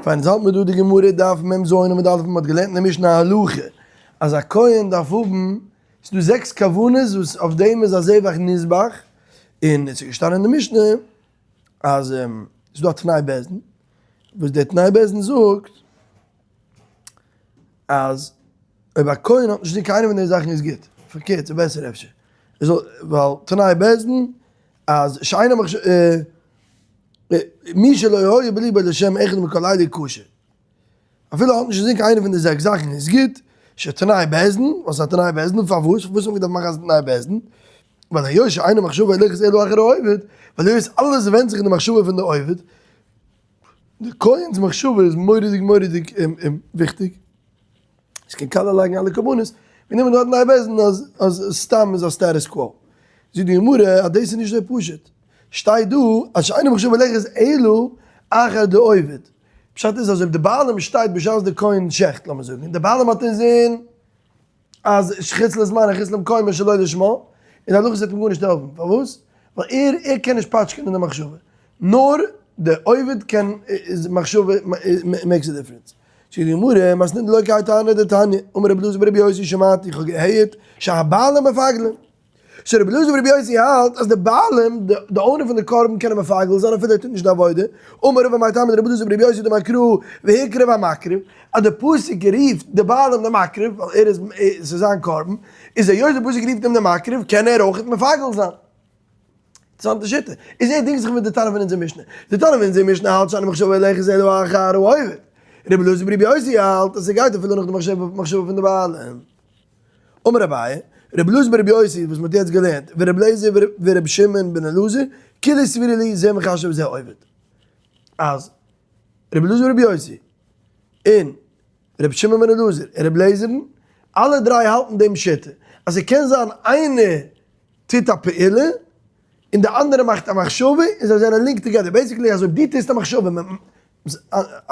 פיין, יעצט האלט מיר דא די גמרא דף מ ז עמוד א', מען האט געלערנט אין די משנה א הלכה אז א כהן דארף האבן, ס'איז דא זעקס כוונות וואס אויף דעם איז א זבח נזבח, און עס איז געשטאנען אין די משנה אז ס'איז דא א תנאי בית דין, וואס דער תנאי בית דין זאגט אז אויב א כהן האט נישט געטון קיינע פון די זאכן איז גוט, פארקערט ס'איז בעסער אפשר, ער זאל, ווייל תנאי בית דין אז שאינו מחש מי שלא היה בליבו לשם אחד מכל אלה כשר. אפילו האט נישט אינזין קיין איינע פון די זעקס זאכן איז גוט, שתנאי בית דין, וואס איז א תנאי בית דין? פארוואס? פארוואס האט מען געדארפט מאכן אזא תנאי בית דין? ווייל היות שאינו מחשבה הולכת אלא אחר העובד, ווייל היות אלעס ווענדט זיך אין די מחשבה פון די עובד, די כהן'ס מחשבה איז מורא'דיג מורא'דיג וויכטיג. עס קען קאלער לייגן אלע קרבנות, מיר נעמען דא א תנאי בית דין אז אז סתם איז א status quo. זאגט די גמרא אז דאס איז נישט אזוי פשוט. שטייט דא אז שאינו מחשבה הולכת אלא אחר די עובד. פשט איז אז אויב די בעלים שטייט בשעת די כהן שעכט לאמיר זאגן און די בעלים האט אינזין אז חוץ לזמן און חוץ למקומו שלא לשמה, אין הלכה ס'וועט אים גארנישט העלפן. פארוואס? ווייל ער ער קען נישט פאטשקען אין די מחשבה. נאר די עובד קען איז מחשבה makes א difference. זאגט די גמרא, מתניתין דלא כהאי תנא דתניא, אמר רבי אלעזר ברבי יוסי שמעתי, איך האב געהערט, שהבעלים מפגלים. so רבי אלעזר ברבי יוסי האלט אז די בעלים, די owner פון די קרבן קענען מפגל זיין אפילו ער טוט נישט די עבודה, אמר רבא מאי טעמא דרבי אלעזר ברבי יוסי דאמר קרא והקריב המקריב, אז די פסוק רופט די בעלים די מקריב, ווייל ער איז, ס'איז זיין קרבן, איז היות די פסוק רופט אים די מקריב קען ער אויך מפגל זיין. אינטערעסאנטע שיטה. איז ער דינגט זיך מיט די תנא פון אונזער משנה. די תנא פון אונזער משנה האלט שאין מחשבה הולכת אלא אחר העובד. רבי אלעזר ברבי יוסי האלט אז ס'גייט אפילו נאך די מחשבה פון די בעלים. אמר אביי, רבי אלעזר ברבי יוסי וואס מ'האט יעצט געלערנט, ורבי אליעזר ורבי שמעון בן אלעזר, כולהו סבירא להו זה מחשב וזה עובד. אז רבי אלעזר ברבי יוסי און רבי שמעון בן אלעזר און רבי אליעזר'ן, אלע דריי האלטן דעם שיטה, אז ס'קען זיין איינער טוט א פעולה און די אנדערע מאכט א מחשבה און זיי זענען linked together, basically אז אויב דו טוסט א מחשבה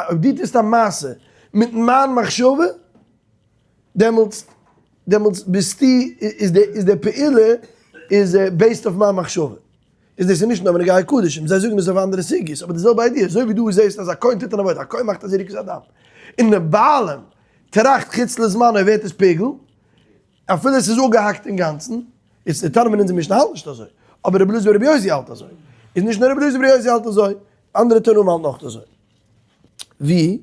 אויב דו טוסט א מעשה מיט מיין מחשבה דעמאלטס דעמאלטס ביסטו איז די איז די פעולה איז based אויף מיין מחשבה, איז דאס איז נישט נאר בנוגע קדשים, זיי זאגן דאס אויף אנדערע סוגיות אבער די זעלבע idea, אזוי ווי דו זעסט אז א כהן טוט אן עבודה, א כהן מאכט א זריקת הדם און די בעלים טראכט חוץ לזמנו ווערט עס פיגול. אפילו עס איז אפגעהאקט אינגאנצן, איז די תנא פון אונזער משנה האלט נישט אזוי, אבער רבי אלעזר ברבי יוסי האלט אזוי, איז נישט נאר רבי אלעזר ברבי יוסי האלט אזוי, אנדערע תנאים האלטן אויך אזוי. ווי?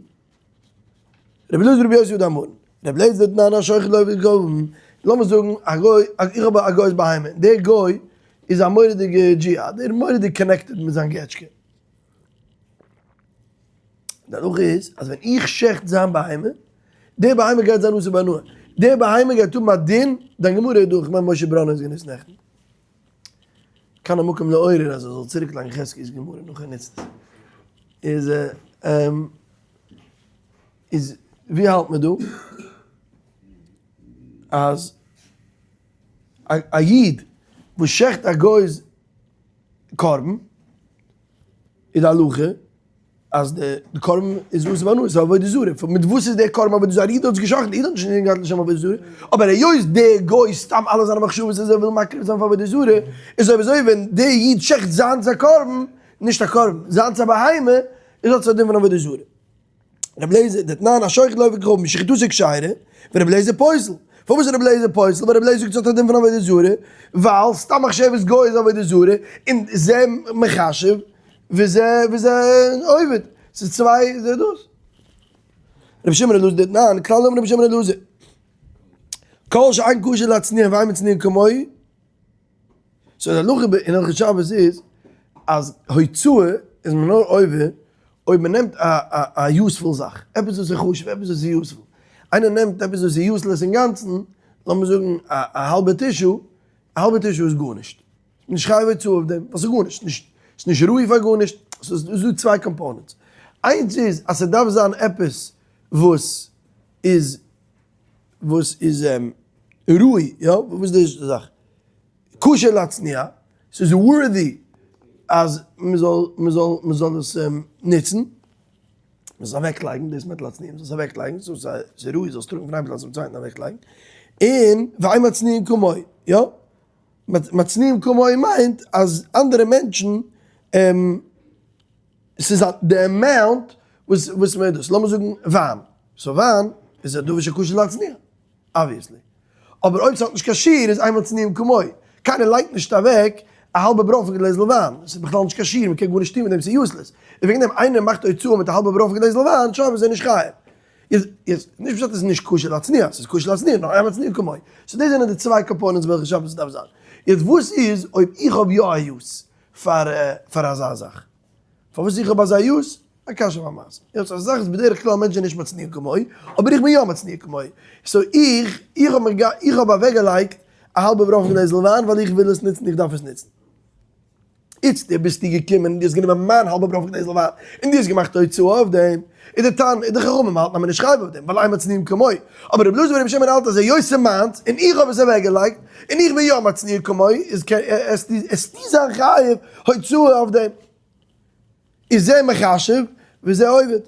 רבי אלעזר ברבי יוסי האט אמרן, רבי אליעזר דתנן השוחט לעובד כוכבים, לאמיר זאגן א גוי, איך האב א גוי'ס בהמה, דער גוי איז א מורא'דיגע דזשיהאד, ער איז מורא'דיג connected מיט זיין געטשקע. די הלכה איז אז ווען איך שעכט זיין בהמה, די בהמה גייט זיין אסור בהנאה, די בהמה גייט האבן א דין, דיין גמרא איז דא, איך מיין משה בראנער איז גענוצט נעכטן, כאן המקום לעורר אז ער זאל צוריק לייגן חזקי'ס גמרא נאך ער נוצט עס, איז איז ווי האלט מען דא? אז א איד וואס שעכט א גוי'ס קרבן, איז די הלכה אז די קרבן איז אסור בהנאה, ס'איז עבודה זרה, מיט וואס איז דער קרבן עבודה זרה? א איד האט עס געשחט'ן, א איד האט נישט אינזין געהאט לשם עבודה זרה, אבער היות דער גוי סתם אלע זיינע מחשבות איז ער וויל מקריב זיין פאר עבודה זרה, איז אויב אזוי ווען דער איד שעכט זיינס א קרבן, נישט א קרבן, זיינס א בהמה, איז האט עס א דין פון עבודה זרה. רבי אליעזר, דתנן השוחט לעובד כוכבים שחיטתו כשרה, ורבי אליעזר פוסל. פארוואס איז רבי אליעזר פוסל? ווייל רבי אליעזר זאגט ס'האט א דין פון עבודה זרה, ווייל סתם מחשבת גוי איז עבודה זרה, און זה מחשב וזה וזה עובד. ס'איז צוויי זה דאס. רבי שמעון אלעזר דתנן, כלל אמר רבי שמעון אלעזר, כל שאין כשר להצניע ואין מצניעין כמוהו, so די הלכה אין הלכות שבת איז אז הוצאה איז מען נאר עובר אויב מען נעמט א א useful זאך, עפעס וואס איז חשוב, עפעס וואס איז useful. איינער נעמט עפעס וואס איז useless אינגאנצן, לאמיר זאגן א א האלבע tissue, א האלבע tissue איז גארנישט. נישט חייב הוצאה אויף דעם, ווייל ס'איז גארנישט, נישט ס'איז נישט ראוי פאר גארנישט. ס'איז דא צוויי components. איינס איז אז ס'דארף זיין עפעס וואס איז וואס איז ראוי, יא? וואס איז די ערשטע זאך? כשר להצניע, ס'איז worthy אז מ'זאל מ'זאל מ'זאל עס נוצן, מ'זאל עס אוועקלייגן, דאס מיינט להצניע, מ'זאל עס אוועקלייגן, ס'איז ראוי זאלסט טראגן פון איין פלאץ צום צווייטן אוועקלייגן, און ואין מצניעין כמוהו, יא? מצניעים כמוהו מיינט אז אנדערע מענטשן ס'איז א די amount. וואס וואס מיינט דאס? לאמיר זאגן וויין. so וויין איז א דבר שקשה להצניע, obviously. אבער אויב ס'האט נישט קיין שיעור איז אין מצניעים כמוהו. קיינער לייגט נישט אוועק א האלבע בראנפן גלעזל וויין. עס איז בכלל נישט קיין שיעור, מ'קען גארנישט טון מיט דעם, ס'איז useless. און וועגן דעם איינער מאכט הוצאה מיט א האלבע בראנפן גלעזל וויין, שוין איז ער נישט חייב. איז איז נישט פשט עס איז נישט כשר להצניע, ס'איז כשר להצניע, נאר אין מצניעים כמוהו. so דאס זענען די צוויי components וועלכע שבת דארף זיין. יעצט וואס איז אויב איך האב יא א use פאר פאר אזא זאך? פארוואס איך האב אזא use? א קשיא פאר מעשה. יעצט אזא זאך איז בדרך כלל מענטשן נישט מצניע כמוהו, אבער איך בין יא מצניע כמוהו. so איך איך האב מיר איך האב אוועקגעלייגט א האלבע בראנפן גלעזל וויין ווייל איך וויל עס נוצן, איך דארף עס נוצן. איצטער ביסטו געקומען און דו האסט גענומען מיין האלבע בראנפן גלעזל וויין און דו האסט געמאכט הוצאה אויף דעם, איז די טענה, איז די חכמים האלטן אז מען איז נישט חייב אויף דעם, ווייל אין מצניעים כמוהו. אבער רבי אלעזר ברבי שמעון האלט אז היות ס'איז מיינס און איך האב עס אוועקגעלייגט און איך בין יא מצניע כמוהו, איז עסטו זיין חייב הוצאה אויף דעם. איז זה מחשב וזה עובד.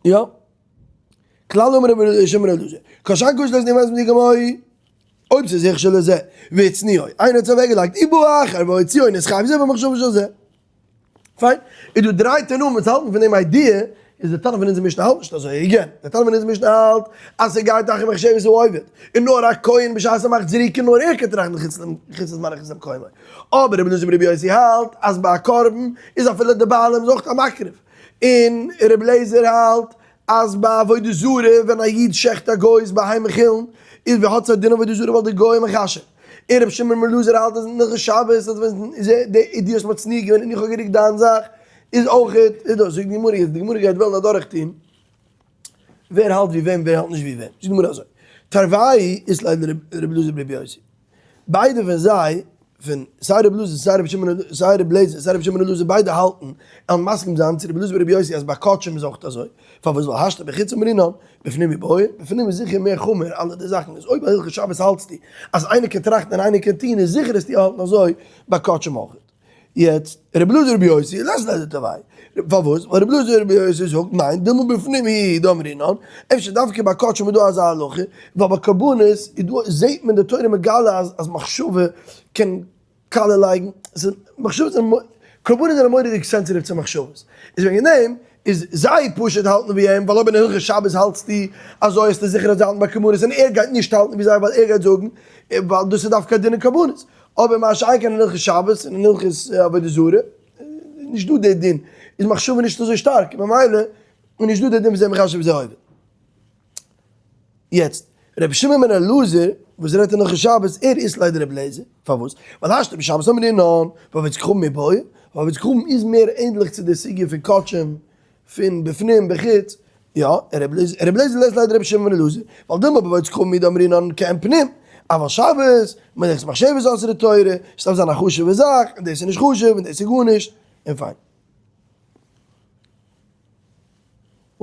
יא. כלל אמר רבי שמעון אלעזר, קשן קוש לאז נימאס מיט גמוי, אויב ס'איז הכשר לזה, והצניעו, איינער האט עס אוועקגעלייגט, ובא אחר והוציאו נתחייב זה במחשבה של זה. פיין, איז דא דריי תנאים וואס האלטן פון דעם idea, איז די תנא פון אונזער משנה האלט נישט אזוי, again, די תנא פון אונזער משנה האלט אז ס'גייט אחר מחשבת העובד, און נאר א כהן בשעת ער מאכט זריקה נאר ער קען טראכטן חוץ לזמן חוץ למקומו, אבער רבי אלעזר ברבי יוסי האלט אז ביי א קרבן איז אפילו די בעלים איז אויך א מקריב, און רבי אליעזר האלט אז ביי עבודה זרה ווען א איד שעכט א גוי'ס בהמה חולין איז ווי האט זיי דין עבודה זרה ווייל די גוי איז מחשב. און רבי שמעון בן אלעזר האלט אז נאך שבת אז ווען די דו האסט מצניע געווען און איך האב גערוקט דיין זאך איז אויך איז דאס זאגט די גמרא יעצט די גמרא גייט וועלן אדורך טון ווער האלט ווי וועם ווער האלט נישט ווי וועם זאגט די גמרא אזוי תרווייהו אית להו לרבי אלעזר ברבי יוסי ביידע פון זיי פון סיי רבי אלעזר סיי רבי שמעון סיי רבי אליעזר סיי רבי שמעון אלעזר ביידע האלטן און מסכים זיין צו רבי אלעזר ברבי יוסי אז ביי קדשים איז אויך אזוי פארוואס ווייל השתא בחוץ אמרינן בפנים מיבעיא, בפנים איז זיכער מער חמור אלע די זאכן, איז אויב ביי הלכות שבת האלטסטו אז איינער קען טראכטן און איינער קען טון איז זיכער עסטו האלטן אזוי ביי קדשים אויך. יעצט רבי אלעזר רבי יוסי לית ליה דתרוייהו, פארוואס? ווייל רבי אלעזר רבי יוסי זאגט ניין דילמא בפנים הוא דאמרינן, אפשר דווקא ביי קדשים איז דא אזא הלכה, ווייל ביי קרבנות איז דא זעהט מען די תורה מגלה אז אז מחשבה קען קאלע לייגן, מחשבות זענען, קרבנות זענען מורא'דיג sensitive צו מחשבות, איז וועגן דעם איז זיי פשוט האלטן ווי אים, ווייל אויב אין הלכות שבת האלטסטו אזוי האסטו זיכער אז זיי האלטן ביי קרבנות און ער גייט נישט האלטן ווי זיי ווייל ער גייט זאגן ווייל דאס איז דווקא א דין אין קרבנות, אבער מה שאין כן אין הלכות שבת און אין הלכות עבודה זרה איז נישט דא די דין, איז מחשבה נישט אזוי שטארק ממילא איז נישט דא די דין ווי זיי מחשב ווי זיי עובד. יעצט, רבי שמעון בן אלעזר וואס רעדט אין הלכות שבת, ער איז ליידער רבי אליעזר, פארוואס? ווייל השתא בשבת אמרינן, ועובד כוכבים מיבעיא, ועובד כוכבים איז מער ענדליך צו די סוגיא פון קדשים, פון בפנים בחוץ, יא, רבי אליעזר לית ליה דרבי שמעון בן אלעזר, ווייל דילמא בעובד כוכבים הוא דאמרינן כעין פנים, אבל שבת, מלאכת מחשבת אסרה תורה, עס דארף זיין א חשוב'ע זאך, און דאס איז נישט חשוב, און דאס איז גארנישט, און פיין.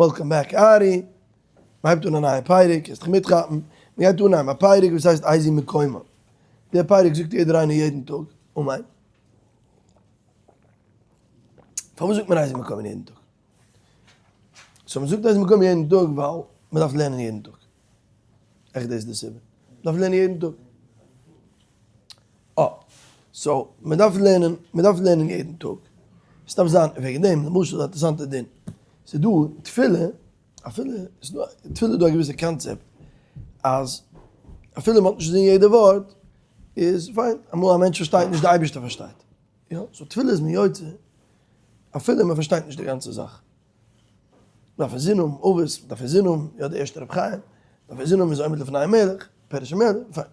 welcome back ארי, מ'הייבט אן א נייע פרק, קענסט דיך מיטכאפן, מ'גייט אנהייבן א פרק וואס הייסט איזהו מקומן, די פרק זאגט יעדער איינער יעדן טאג, אמן. פארוואס זאגט מען איזהו מקומן יעדן טאג? so מ'זאגט איזהו מקומן יעדן טאג ווייל מ'דארף לערנען יעדן טאג. עכט דאס איז די סיבה. מ'דארף לערנען יעדן טאג. אה, so מ'דארף לערנען, מ'דארף לערנען יעדן טאג. ס'דארף זיין וועגן דעם, למשל איז א אינטערעסאנטע דין. ס'איז דא תפילה, אפילו, ס'איז דא, תפילה איז דא א געוויסע קאנצעפט, אז אפילו מ'האט נישט אינזין יעדע ווארט, איז פיין, אמאל א מענטש פארשטייט נישט, די אייבערשטער פארשטייט. יא, so תפילה איז מען יוצא, אפילו מ'פארשטייט נישט די גאנצע זאך. מ'דארף אינזין האבן אבות, מ'דארף אינזין האבן, יא די ערשטע רבי חיים, מ'דארף אינזין האבן איז עומד לפני המלך, פירוש המלך, פיין.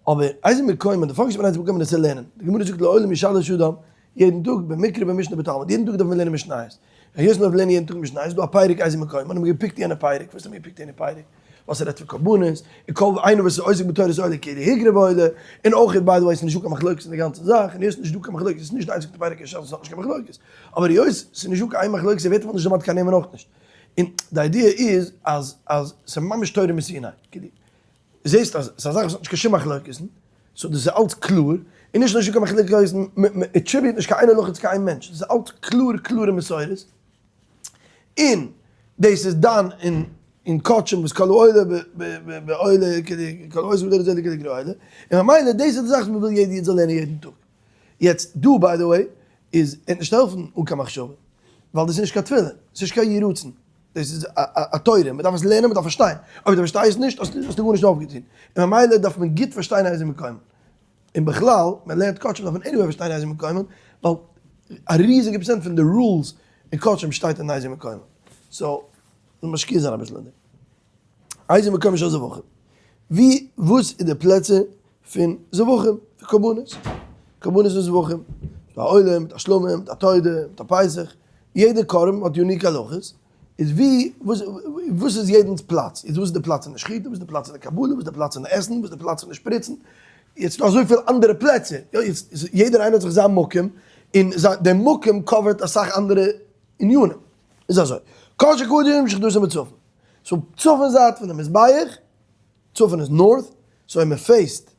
אבער איזהו מקומן, די focus פון איזהו מקומן איז צו לערנען, די גמרא זאגט לעולם ישלש אדם, יעדן טאג במקרא במשנה בתלמוד, יעדן טאג דארף מען לערנען משניות, היות מען דארף לערנען יעדן טאג משניות איז דא א פרק איזהו מקומן, האט מען געפיקט יענע פרק, וואס האט מען געפיקט יענע פרק? ווייל ס'רעדט פון קרבנות, און כל איינער וואס איז עוסק בתורת עולה כאילו הקריב עולה, און אויך by the way ס'איז נישטא קיין מחלוקת אין די גאנצע זאך, און היות ס'איז נישטא קיין מחלוקת איז נישט די איינציגסטע פרק אין שס וואס האט נישט קיין מחלוקת, אבער היות ס'איז נישטא קיין איין מחלוקת ווערט בכלל נישט דערמאנט קיין נעמען אויך נישט, און די idea איז אז אז ס'איז ממש תורה מסיני, כאילו זעסט אז ס'איז א זאך וואס האט נישט קיין שום מחלוקת'ן, so דאס איז אלץ קלאר, און נישט נישטא קיין מחלוקת'ן, מ'attribute נישט קיין איין הלכה צו קיין איין מענטש, דאס איז אלץ קלאר קלארע מסורות, און דאס איז דיין און. אין קדשים וואס כל העולה בעולה כל העושה בדרך זה כדי עולה, און ממילא דאס איז די זאך וואס מען וויל יעדע איד זאל לערנען יעדן טאג. יעצט דא by the way איז ער נישט העלפן אן קיין מחשבה, ווייל דאס איז נישט קיין תפילה, ס'איז נישט קיין יהי רצון, דאס איז א תורה, מען דארף עס לערנען, מען דארף פארשטיין, אויב דו פארשטייסט נישט האסטו גארנישט אויפגעטון, און ממילא דארף מען גוט פארשטיין איזה מקומן. און בכלל, מען לערנט קדשים דארף מען anyway פארשטיין איזה מקומן, ווייל א ריזיגע פראצענט פון די rules אין קדשים שטייט אין איזה מקומן. so, זאל משקיע זיין אביסל אין דעם. איזה מקומן של זבחים. ווי, וואס איז די פלעצער פון זבחים, פון קרבנות? קרבנות און זבחים. מיט א עולה, מיט א שלמים, מיט א תודה, מיט א פסח. יעדע קרבן האט unique הלכות. איז ווי, וואס, וואס איז יעדנס פלאץ? איז וואס איז די פלאץ פון די שחיטה, וואס איז די פלאץ פון די קבלה, וואס איז די פלאץ פון די עסן, וואס איז די פלאץ פון די שפריצן? יעצט דא אזויפיל אנדערע פלעצער. יא, יעצט, יעדער איינער האט זיך זיין מקום, און זיין, דער מקום cover ט אסאך אנדערע ענינים. איז אזוי, קדשי קדשים שחיטתן בצפון. so צפון זייט פון די מזבח, צפון איז north, so אויב מען face ט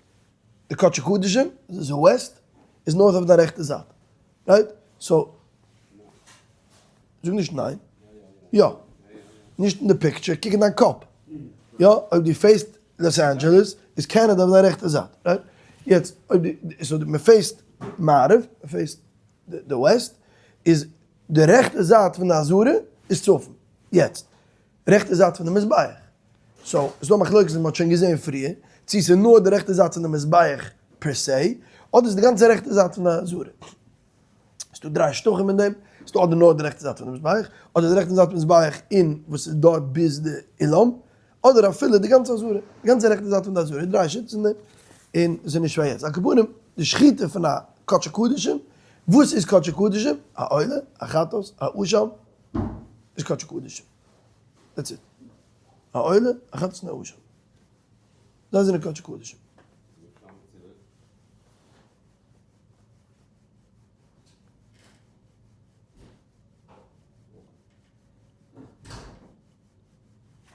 די קדשי קדשים, דאס איז west, איז north אויף די רעכטע זייט. right? so, זאג נישט ניין. יא. נישט אין די picture, קוק אין דיין קאפ. יא, אויב דו face ט לאס אנדזשעלעס, איז קענעדע אויף דיין רעכטע זייט. right? יעצט, אויב דו, so מען face ט מערב, מען face ט די west, איז די רעכטע זייט פון די עזרה איז צפון. יעצט, רעכטע זייט פון די מזבח. so, ס'איז דא א מחלוקת וואס מ'האט שוין געזען פריער, צו ס'איז נאר די רעכטע זייט פון די מזבח per se, אדער ס'איז די גאנצע רעכטע זייט פון די עזרה. ס'איז דא דריי שטחים אין דעם, ס'איז דא אדער נאר די רעכטע זייט פון די מזבח, אדער די רעכטע זייט פון מזבח און וואס איז דארט ביז די אולם, אדער אפילו די גאנצע עזרה, די גאנצע רעכטע זייט פון די עזרה, דריי שיטות אין דעם, און ס'איז נישט שווער יעצט. על כל פנים, די שחיטה פון א קדשי קדשים, וואס איז קדשי קדשים? א עולה, א חטאת, א אשם, איז קדשי קדשים. that's it. א עולה, א חטאת און א אשם. זיי זענען קדשי קדשים.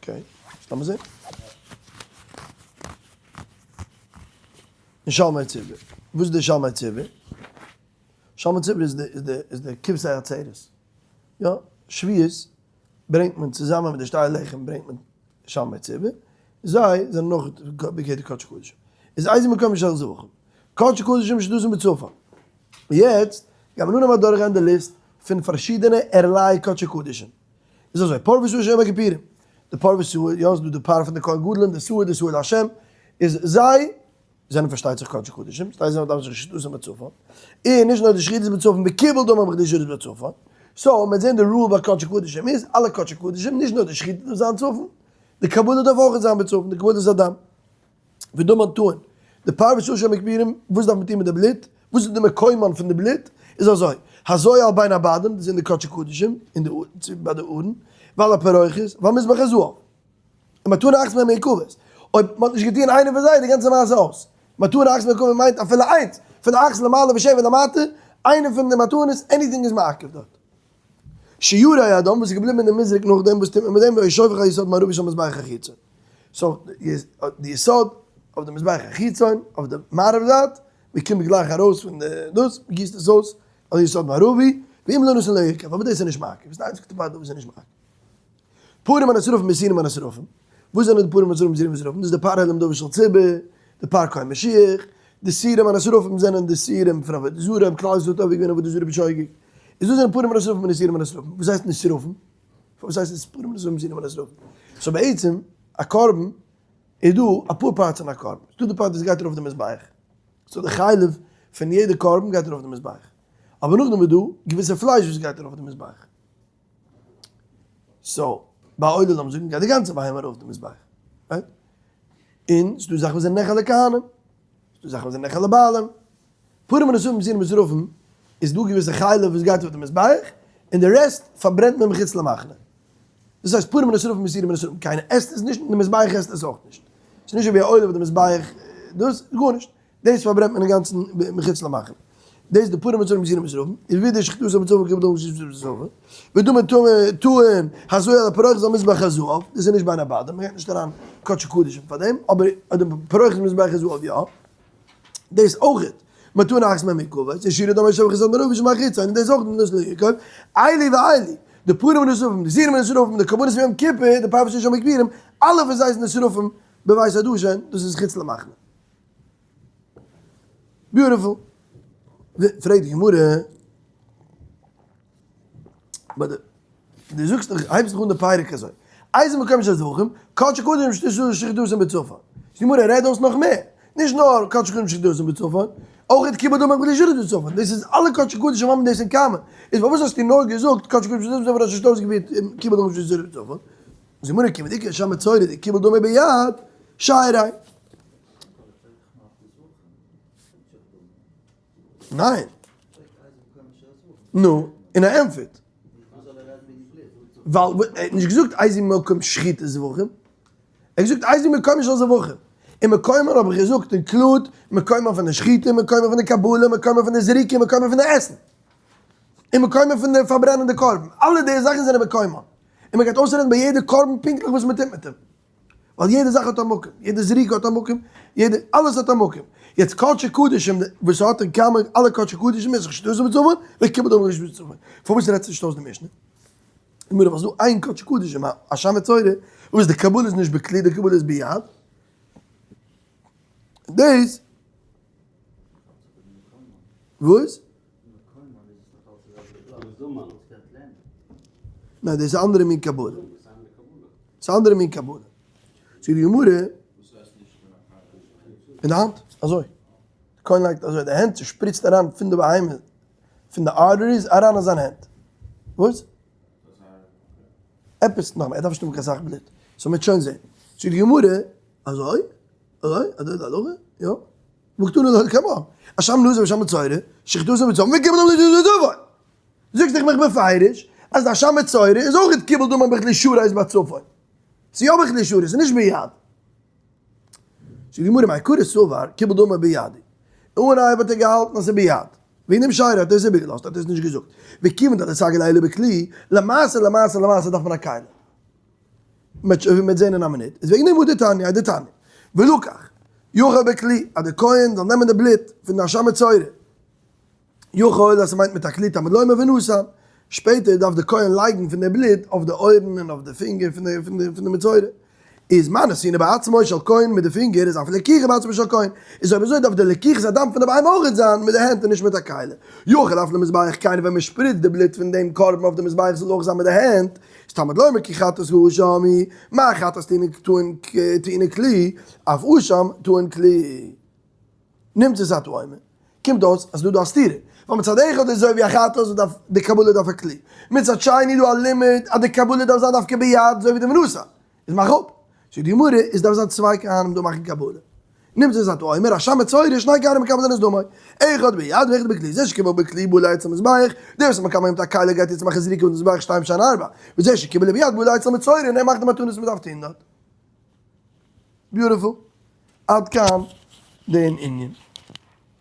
okay, לאמיר זען. און שלמי ציבור. וואס איז די שלמי ציבור? שלמי ציבור איז די איז די איז די כבשי עצרת. יא, שבועות ברענגט מען צוזאמען מיט די שתי לחם ברענגט מען שלמי ציבור. זיי זענען נאך בגדר קדשי קדשים. איז איזה מקום של זבחים. קדשי קדשים שחיטתן בצפון. יעצט גייען מיר נאר אדורכגיין די list פון פארשידענע ערליי קדשי קדשים. איז אזוי, פר ושעיר של יום הכיפורים, די פר ושעיר, יא, ס'איז דא די פר פון די כהן גדול און די שעיר, די שעיר להשם, איז זיי זענען פארשטייט זיך קדשי קדשים, זיי זענען דארף זיך שחיטתן בצפון, און נישט נאר די שחיטה איז בצפון, וקיבל דמם בכדי שחיטה בצפון, so מ'וועט זען די rule ביי קדשי קדשים איז, אלע קדשי קדשים, נישט נאר די שחיטה דארף זיין צפון, די קבלה דארף אויך זיין בצפון, די קבלת הדם. ודמן טעון, די פר ושעיר של יום הכיפורים, וואס דארף מען טון מיט די בלוט? וואס איז די מקומן פון די בלוט? איז אזוי, הזויה על בין הבדים, דאס זענען די קדשי קדשים, אין די ביי די ארון, ועל הפרוכת, ועל מזבח הזהב. און מתנה אחת מהן מעוכבת. אויב מען האט נישט געטון איינע פון זיי איז די גאנצע מעשה אויס. מתנה אחת מעוכבת מיינט אפילו איינס, פון אחת למעלה ושבע למטה, איינע פון די מתנות, anything איז מעכב דארט. שיורי הדם וואס איז געבליבן אין די מזרק נאכדעם, וואס טוט מען מיט דעם? והשופך על יסוד מערבי של מזבח החיצון. so די יסוד אויף די מזבח החיצון, אויף די מערב זייט, מען קומט גלייך ארויס פון די דאס, מען גיסט עס אויס על יסוד מערבי, ואם לא נתן לא יעכב, אבער דאס איז נישט מעכב, דאס איז די איינציגסטע part וואס איז נישט מעכב. פרים הנשרפים ושעירים הנשרפים, וואס זענען די פרים הנשרפים ושעירים הנשרפים? דאס איז די פר העלם דבר של ציבור, די פר כהן משיח, די שעירים הנשרפים זענען די שעירים פון עבודה זרה, אויב כלל ישראל האט עובר געווען עבודה זרה בשוגג, איז דאס זענען פרים הנשרפים און שעירים הנשרפים, וואס הייסט נשרפים? פארוואס הייסט עס פרים הנשרפים ושעירים הנשרפים? so בעצם א קרבן איז דא אפאר parts אין א קרבן, ס'דא די part וואס גייט ארויף די מזבח, so די חלב פון יעדע קרבן גייט ארויף די מזבח, אבער נאכדעם איז דא געוויסע פלייש וואס גייט ארויף די מזבח, so ביי עולה לאמיר זאגן גייט די גאנצע בהמה ארויף די מזבח, right? און ס'דא זאכן וואס זענען נאכל לכהנים, ס'דא זאכן וואס זענען נאכל לבעלים, פרים הנשרפים ושעירים הנשרפים איז דא געוויסע חלב וואס גייט אויף די מזבח, און די רעסט פארברענט מען מחוץ למחנה. דאס הייסט פרים הנשרפים ושעירים הנשרפים, קיינער עסט עס נישט און די מזבח עסט עס אויך נישט. ס'איז נישט אזוי ווי א עולה וואס די מזבח דאס, גארנישט. דאס פארברענט מען אינגאנצן מחוץ למחנה. דאס די פרים הנשרפים ושעירים הנשרפים, איז ווידער שחיטתן בצפון וקיבל דמם שחיטתן בצפון, ודמן טעון הזויה על הפרוכת על מזבח הזהב, דאס איז נישט בין הבדים, מ'גייט נישט אריין קדשי קדשים פאר דעם, אבער אויף די פרוכת מזבח הזהב יא. דאס אויכעט, מתנה אחת מהן מעוכבת, ושירי דמו שופך יסוד מרוב ושמח חיצון, און דאס אויך נתן ליעקב, אלה ואלה. די פרים און די שרפים, די שעירים און די שרפים, די קרבנות פון יום כיפור, די פר ושלמים הכיפורים, אלע פון זיי זענען שרפים בבית הדשן, דאס איז חוץ למחנה. Beautiful. פרעגט די גמרא, but דו זאגסט דאך, הייבסט דאך אן די פרק אזוי, איזהו מקומן של זבחים, קדשי קדשים שחיטתן בצפון. די גמרא רעדט אויס נאך מער, נישט נאר קדשי קדשים שחיטתן בצפון, אויך קיבול דמים בכלי שרת בצפון, דאס איז אלע קדשי קדשים האבן דאס אין common, איז פארוואס האסטו נאר געזאגט קדשי קדשים שחיטתן בצפון האסט נישט אויסגעפירט קיבול דמים בכלי שרת בצפון? די גמרא כיון דאיכא אשם מצורע דקיבל דמו ביד, שיירי. ניין. נו, און ער ענטפערט. ווייל ער האט נישט געזאגט איזהו מקום שחיטת זבחים, ער האט געזאגט איזהו מקומן של זבחים. און מקומן האב איך געזאגט include מקומן פון די שחיטה, מקומן פון די קבלה, מקומן פון די זריקה, מקומן פון די עסן. און מקומן פון די פארברענען די קרבן. אלע די זאכן זענען מקומן. און מען גייט אויסרעדן ביי יעדע קרבן פונקטליך וואס מען טוט מיט אים. ווייל יעדע זאך האט א מקום, יעדע זריקה האט א מקום, יעדע, אלעס האט א מקום. יעצט קדשי קדשים וואס האט אין common אלע קדשי קדשים איז שחיטתן בצפון, וקיבול דמים בכלי בצפון. פארוואס רעדסטו נישט אויס די משנה? גמרא ווייל ס'דא איין קדשי קדשים, אשם מצורע, וואס די קבלה איז נישט בכלי, די קבלה איז ביד. דאס וואס? ניין דאס איז אנדערע מין קבלה. ס'איז אנדערע מין קבלה. זאגט די גמרא. אין די האנט, אזוי. די כהן לייגט אזוי די הענט, ס'שפריצט אריין פון די בהמה, פון די arteries אריין אין זיין הענט. וואס? עפעס, נאכאמאל, ער דארף נישט האבן קיין סאך בלוט. so מ'וועט שוין זען. זאגט די גמרא, אזוי, אזוי, אזוי איז די הלכה, יא. וקתני דארט קאמאן, אשם נזיר ואשם מצורע, שחיטתן בצפון וקיבול דמן בכלי שרת. זאגסט דאך מיך בפירוש אז די אשם מצורע איז אויך קיבול דמן בכלי שרת בצפון. ס'איז יא בכלי שרת, ס'איז נישט ביד. זאגט די גמרא מעיקרא סבר קיבול דמן ביד. אנהייב האט ער געהאלטן אז ס'איז ביד. וועגן דעם שיירא האט ער עס איבערגעלאזט האט ער עס נישט געזאגט. וכיוון דלא סגי ליה אלא בכלי, למעשה למעשה למעשה דארף מען א כלי. מ'וועט זען אין א מינוט, איז וועגן דעם הא דתניא דתניא, ולקח, יכול בכלי, אז דער כהן זאל נעמען די בלוט פון די אשם מצורע, יכול אז ס'מיינט מיט א כלי תלמוד לומר ונתן, שפעטער דארף דער כהן לייגן פון די בלוט אויף די אויערן און אויף די פינגער פון די מצורע, איז מה נתינה בעצמו של כהן מיט די פינגער איז אף לקיחה בעצמו של כהן, איז אויב אזוי דארף די לקיחת הדם פון די בהמה אויכעט זיין מיט די הענט און נישט מיט א כלי, יכול אף למזבח כן ווען מ'שפריצט די בלוט פון דעם קרבן אויף די מזבח זאל אויך זיין מיט די הענט, איז תלמוד לומר כי חטאת האשם היא, מה חטאת טעונה כלי, אף אשם טעון כלי. נמצא אתה אומר, קומט אויס אז דא דא א סתירה, ווייל מצד אחד איז אזוי ווי א חטאת וואס דארף די קבלה דארף א כלי, מצד שני איז דא א לימוד אז די קבלה דארף זיין דווקא ביד אזוי ווי די ונתן, איז מאך אפ. זאגט די גמרא, עס דארף זיין צוויי כהנים דא מאכן קבלה. נמצא אתה אומר, אשם מצורע, שני כהנים מקבלין את דמו, אחד ביד ואחד בכלי, זה שקיבל בכלי בא אצל מזבח, דער וואס איז מקבל מיט א כלי גייט יעצט מאכן זריקה אויף די מזבח שתיים שאין ארבע, וזה שקיבל ביד בא אצל מצורע און ער מאכט די מתנות וואס מען דארף טון דארט. Beautiful. עד כאן דעם ענין.